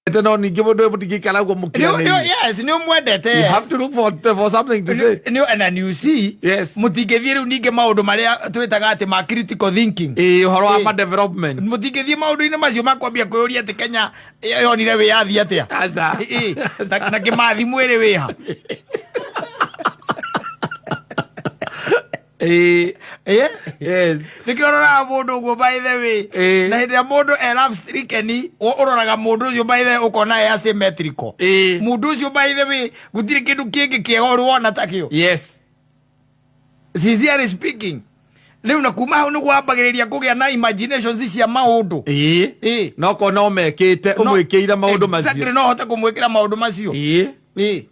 Ete no ningĩ mũndũ mũtingĩikara ũguo mũkiranĩirie. Yes, nĩ ũmwendete. You have to look for something to say. Nĩ and you see. Yes. Mũtingĩthiĩ rĩu ningĩ maũndũ marĩa twĩtaga atĩ ma critical thinking. Ĩĩ, ũhoro wa Ĩĩ. ma development. Mũtingĩthiĩ maũndũ-inĩ macio ma kwambia kwĩyũria atĩ Kenya yonire wĩyathi atĩa. Aca. Ĩĩ, na Kĩmathi mwĩrĩ wĩha. Ĩĩ. Ĩĩ. Yes. Nĩkĩo ũroraga mũndũ ũguo by the way. Ĩĩ. Na hĩndĩ ĩrĩa mũndũ e love stricken, ũroraga mũndũ ũcio by the way ũkona e asymmetrical. Ĩĩ. Mũndũ ũcio by the way gũtirĩ kĩndũ kĩngĩ kĩega ũrĩ wona takĩo. Yes. Sincerely speaking. Rĩu na kuma hau nĩguo wambagĩrĩria kũgĩa na imaginations cia maũndũ. Ĩĩ. Ĩĩ. No korwo no mekĩte ũmwĩkĩire maũndũ macio. Exactly, no hote kũmwĩkĩra maũndũ macio. Ĩĩ. Ĩĩ.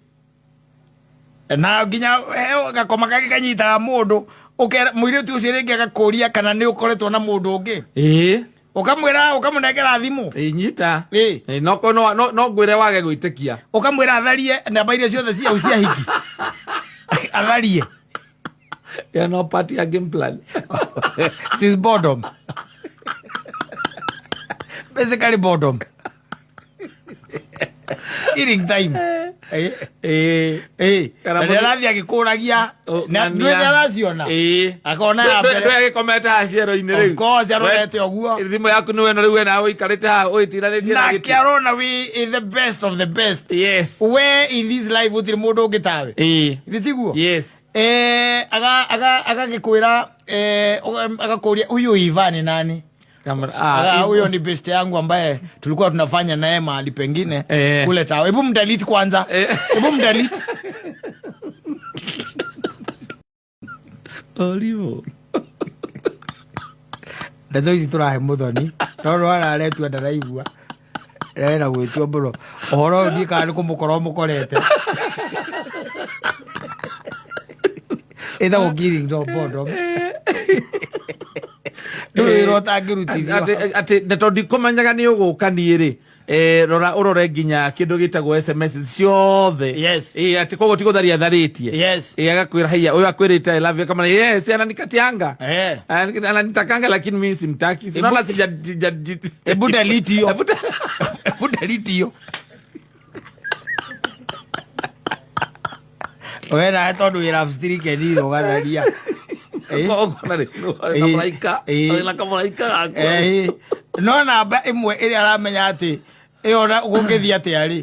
Na nginya he gakoma kangĩ kanyitaga mũndũ ũkera mũirĩtu ũcio rĩngĩ agakũria kana nĩ ũkoretwo na mũndũ ũngĩ. Ĩĩ. Ũkamwĩra ũkamũnengera thimũ. Ĩĩ, nyita. Ĩĩ. Ĩĩ, no korwo no ngwĩre wage gwĩtĩkia. Ũkamwĩra atharie namba iria ciothe cia cia hiki. Atharie. Ĩyo no part ya game plan. It is boredom. Basically boredom. Killing time. Eh, Ĩĩ. eh. Kana Na mũndũ- nĩarathiĩ agĩkũragia. Oh, Na ng'ania. nĩ araciona. Ĩĩ. Akona ya mbere. Ndwe agĩkomete haha ciero-inĩ rĩu. Of course, arorete ũguo. Thimũ yaku nĩwe ĩno rĩu we nawe ũikarĩte haha ũĩtiranĩtie na Nake gĩtĩ. arona we is the best of the best. Yes. We in this life gũtirĩ mũndũ ũngĩ tawe. Ĩĩ. Githĩ tiguo? Yes. Eh, agagĩkwĩra eh, agakũria huyu Ivan ni nani? Kamera. Ah, huyo ni best yangu ambaye tulikuwa tunafanya naye mahali pengine Eh. kule tao. Hebu mdelete kwanza. Hebu mdelete. Olivo. Ndeto ici tũrahe mũthoni no no araretua ndaraigua rera gwĩtua mũno ũhoro ũyũ ndiĩ kana nĩ kũmũkora ũmũkorete ĩtagwo killing no boredom ndũrĩ wĩra ũtangĩrutithio Atĩ na tondũ ndikũmenyaga nĩ ũgũka niĩ rĩ rora ũrore nginya kĩndũ gĩtagwo SMS ciothe. Yes. Atĩ koguo ti gũtharia atharĩtie. Yes. Agakwĩra haiya ũyũ akwĩrĩte I love you akamara yes ananikatianga. Ananitakanga lakini mimi simtaki. Si unaona sija Hebu delete hiyo. Hebu Hebu delete hiyo. We nawe tondũ wĩ love stricken rĩ ũgatharia. Ũkona rĩ, kamũraika, na kamũraika gakwa. No namba ĩmwe ĩrĩa aramenya atĩ ĩyo na gũngĩthiĩ atĩa rĩ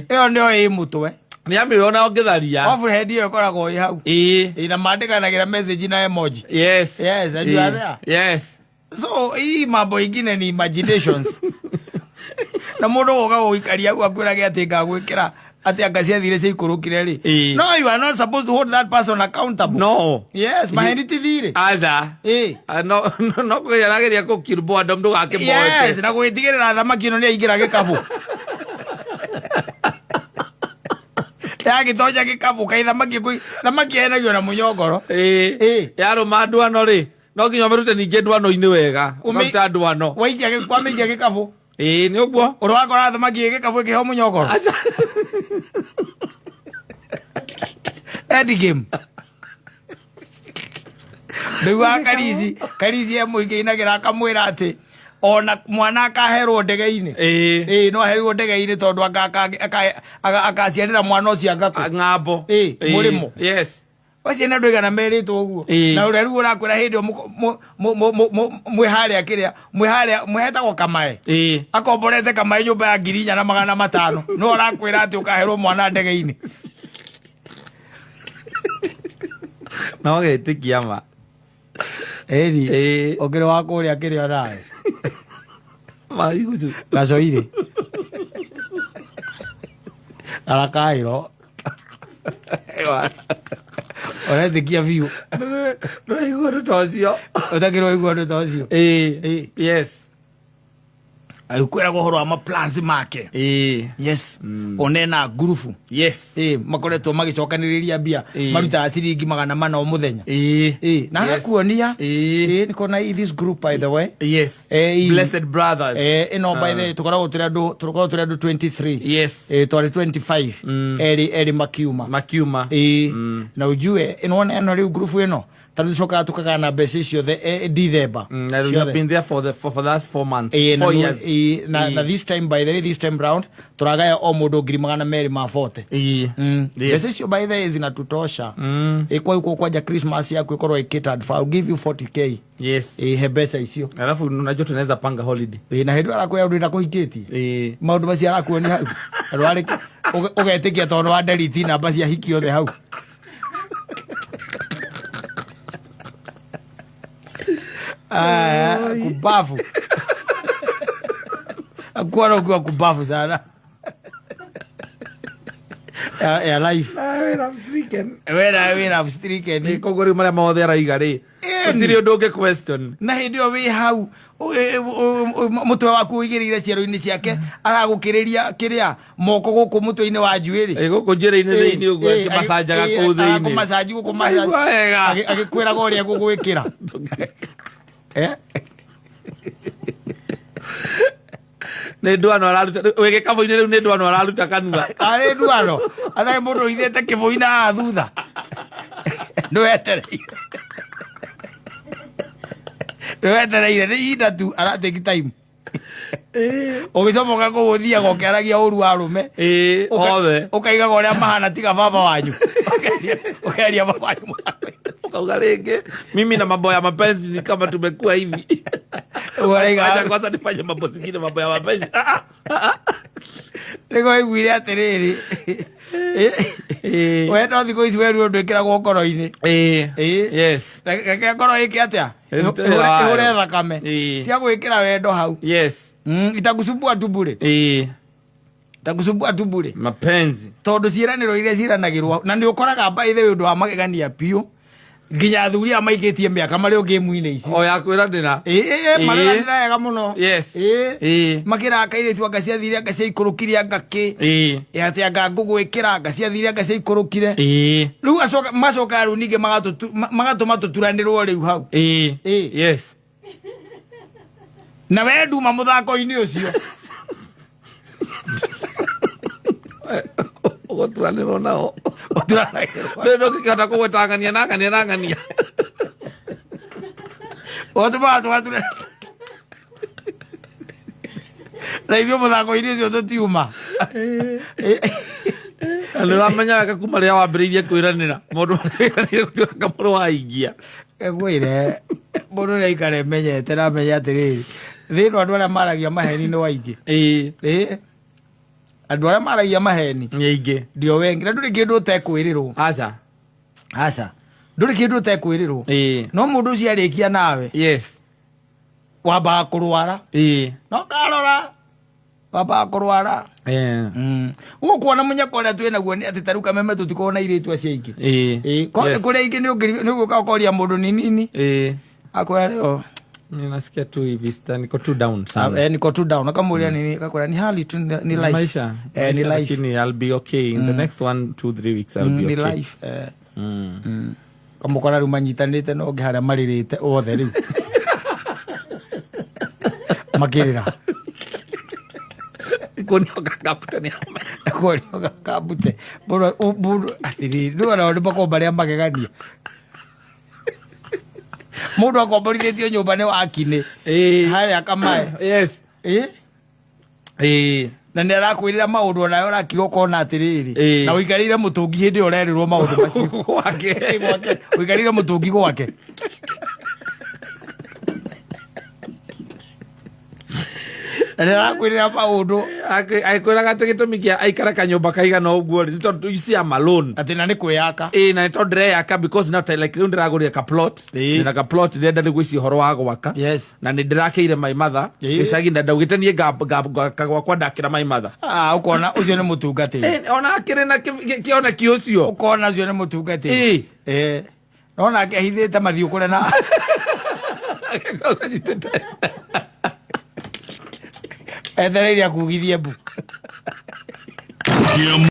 ĩyo nĩyo ĩ mũtwe. Nĩ amĩona ũngĩtharia. Overhead ĩyo ĩkoragwo ĩ hau. Ĩ, na mandĩkanagĩra message na emoji. Yes. Yes, and you are there. Yes. So hii mambo ingine ni imaginations. Na mũndũ goka gũikaria hau akwĩrage atĩ ngagwĩkĩra atĩ anga ciathire ciaikũrũkire rĩ. No, you are not supposed to hold that person accountable. No. Yes, maheni ti thirĩ. Aca. Ĩ. No no kũgeria arageria gũkirbwo andũ ndũgakĩmboeke. Yes, na gwĩtigĩrĩra thamaki ĩno nĩ yaingĩra gĩkabũ. Yagĩtonya gĩkabũ kaĩ thamaki thamaki yenagio na mũnyongoro. Ĩ. Yarũma ndwano rĩ no nginya ũmĩrute ningĩ ndwano-inĩ wega. Ũkaruta ndwano. Waikia kwamĩikia gĩkabũ. Ĩĩ nĩ ũguo. Ũrĩ wakora thamaki ĩ gĩkabũ ĩkĩheo mũnyongoro. Aca. End game. Rĩu wa Karisi, Karisi e mũingĩ inagĩra akamwĩra atĩ ona mwana akaherwo ndege-inĩ. Ĩĩ. Ĩĩ no aherirwo ndege-inĩ tondũ akaciarĩra mwana ũcio angakũ. Ng'ambo. Ĩĩ, mũrĩmo. Yes. Wacio nĩ andũ aigana merĩtwo ũguo. Ĩĩ. Na ũrĩa rĩu ũrakwĩra hĩndĩ ĩyo mwĩ harĩa kĩrĩa, mwĩ harĩa, mwĩ hetagwo Kamae. Ĩĩ. Akomborete Kamae nyũmba ya 4,500. No ũrakwĩra atĩ ũkaherwo mwana ndege-inĩ. No getĩkia ma. Ĩni. Ĩĩ. Ũkĩrĩ wa kũrĩa kĩrĩa nawe. Marigucu. Gacoirĩ. Garakaĩro. Ũretĩkia biũ. Ndũraigua ũndũ ta ũcio. Ũtakĩrĩ waigua ũndũ ta ũcio. Ĩĩ. Ĩĩ. Yes. Agĩkwĩraga ũhoro wa ma plans make. Ĩĩ. Yes. Onena ngurubu. Yes. Ĩĩ, makoretwo magĩcokanĩrĩria mbia. Ĩĩ. Marutaga ciringi 400 o mũthenya. Ĩĩ. Ĩĩ, na Yes. agakuonia. Ĩĩ. Ĩĩ, nĩkona this group by the way. Yes. Ĩĩ. Blessed Brothers. Ĩĩ, ĩno by the way tũkoragwo tũrĩ andũ tũkoragwo tũrĩ andũ 23. Yes. Ĩĩ, twarĩ 25. Erĩ erĩ makiuma. Makiuma. Ĩĩ. Na ujue ĩno ĩno rĩu group ĩno Tondũ tũcokaga tũkagana mbeca icio ciothe December. Na you have been there for the last 4 months, Ĩĩ, na 4 years. Ĩĩ, na this time, by the way, this time round tũragaya o mũndũ 240,000. Mbeca icio, by the way, zinatutosha. Ĩĩ, kwa kwanja Christmas yaku ĩkorwo ĩ catered for. I'll give you 40K. Ĩĩ, he mbeca icio. Alafu unajua tunaweza panga holiday. Ĩĩ, na hĩndĩ ĩyo arakwĩra ũndũ ndakũhikĩtie. Maũndũ macio arakuonia hau Rwarĩ ũgetĩkia tondũ wa nderiti namba cia hiki othe hau. Aya, kumbafu akuona ukiwa kumbafu sana ya life. Wena wĩra stricken. Koguo rĩu marĩa mothe araiga rĩ, Ĩni. gũtirĩ ũndũ ũngĩ question. Na hĩndĩ ĩyo wĩ hau mũtwe waku ũigĩrĩire ciero-inĩ ciake, aragũkĩrĩria kĩrĩa moko gũkũ mũtwe-inĩ wa njuĩrĩ. Ĩ, gũkũ njuĩrĩ-inĩ thĩinĩ ũguo, akĩmacanjaga kũu thĩinĩ. Akũmacanji gũkũ. Ũkaigua wega. Agĩkwĩraga ũrĩa gũgwĩkĩra. Eh? Nĩ ndwano araruta wĩ gĩkabũ-inĩ rĩu, nĩ ndwano araruta kanua. Arĩ ndwano atarĩ mũndũ ũithĩte kĩbũi na haha thutha nĩwetereire nĩ ihinda tu aratake time ũgĩcomoka kũu ũthiaga ũkĩaragia ũru wa arũme. Ĩ, othe. Ũkaigaga ũrĩa mahana tiga baba wanyu. Ũkeria baba wanyu. Ukauga rĩngĩ mimi na mambo ya mapenzi ni kama tumekuwa hivi. Ũraiga. Acha kwanza nifanye mambo zingine, mambo ya mapenzi, ah, ah. Nĩguo waiguire atĩrĩrĩ, we no thikũ ici werirwo ndwĩkĩragwo ngoro-inĩ. Ĩ. Reke ngoro ĩke atĩa? Ĩrute wĩra wayo. Ĩhũre thakame. Tia gwĩkĩra wendo hau. Itakusumbua tu bure. Itakusumbua tu bure. Mapenzi. Tondũ ciĩranĩro iria ciĩranagĩrwo na nĩ ũkoraga, by the way, ũndũ wa magegania biũ, nginya athuri aya maikĩtie mĩaka marĩ o game-inĩ ici. O ya kwĩranĩra. Ĩ, mareranĩra wega mũno. Makĩraga kairĩtu anga ciathire, anga ciaikũrũkire, anga kĩ. Ĩ, atĩ anga ngũgwĩkĩra, anga ciathire, anga ciaikũrũkire. Rĩu acoka macokaga rĩu ningĩ magatũma tũturanĩrwo rĩu hau. Na we nduma mũthako-inĩ ũcio. Ũgũturanĩrwo nao. Ũturanagĩrwo. Rĩu ndũngĩkĩhota kũgweta ng'ania na ng'ania na ng'ania. Ũtũmaga tũgatura na ithuĩ mũthako-inĩ ũcio tũtiuma. Na nĩ ũramenya wega kuma rĩrĩa wambĩrĩirie kwĩranĩra mũndũ wĩranĩire gũtuĩka kamũrũ waingia. Ngwĩre mũndũ ũrĩa aikara emenyete na amenye atĩrĩrĩ, thĩ ĩno andũ arĩa maragia maheni nĩ waingĩ. Ĩ, andũ arĩa maragia maheni Nĩ aingĩ. Ndio wengi, na ndũrĩ kĩndũ ũtekwĩrĩrwo. Aca. Aca, ndũrĩ kĩndũ ũtekwĩrĩrwo. No mũndũ ũcio arĩkia nawe, wambaga kũrwara. No karora wambaga kũrwara. Gũkũ kuona mũnyaka ũrĩa twĩ naguo nĩ atĩ tarĩu Kameme tũtikoragwo na irĩtu acio aingĩ. Ĩ, korwo nĩ kũrĩ aingĩ nĩ ũgũka ũkoria mũndũ ni nini, akwĩra leo Mimi nasikia tu hivi sita, niko tu down sana. Eh, niko tu down. Akamũria nini, akakwĩra ni hali tu, ni life. Maisha. Eh, ni Maisha, life. lakini I'll be okay in the next 1, 2, 3 weeks I'll be Ni okay. life, eh. Kamũkora rĩu manyitanĩte no ũngĩ harĩa marĩrĩte othe rĩu makĩrĩra. Kuonio gakabute nĩ Kuonio gakambute mũndũ mũndũ atĩrĩrĩ, rĩu ona nĩ makoragwo marĩa magegania, mũndũ akomborithĩtio nyũmba nĩ wakinĩ harĩa Kamae. Ĩ? Na nĩ arakwĩrĩra maũndũ onawe ũrakira ũkona atĩrĩrĩ, na ũikarĩire mũtũngi hĩndĩ ĩyo ũrerĩrwo maũndũ macio. Gwake. Ĩ, gwake, ũikarĩire mũtũngi gwake. Na nĩ arakwĩrĩra maũndũ. Agĩkwĩraga atĩ gĩtũmi kĩa aikara kanyũmba kaigana ũguo rĩ, nĩ tondũ you see I'm alone. Atĩ na nĩ kwĩyaka. Ĩ, na nĩ tondũ ndĩreyaka because now like rĩu ndĩragũrire ka plot. Ndĩna ka plot, ndĩrenda rĩu gwĩciria ũhoro wa gwaka. Na nĩ ndĩrakĩire my mother gĩcagi, na ndaugĩte niĩ ngaka gwakwa ndakĩra my mother. Ah, ũkona ũcio nĩ mũtungatĩri. Ĩ, ona akĩrĩ na kĩoneki ũcio. Ũkona ũcio nĩ mũtungatĩri. Ĩ, no nake ahithĩte mathiũ kũrĩa na etereire akugithie mbu.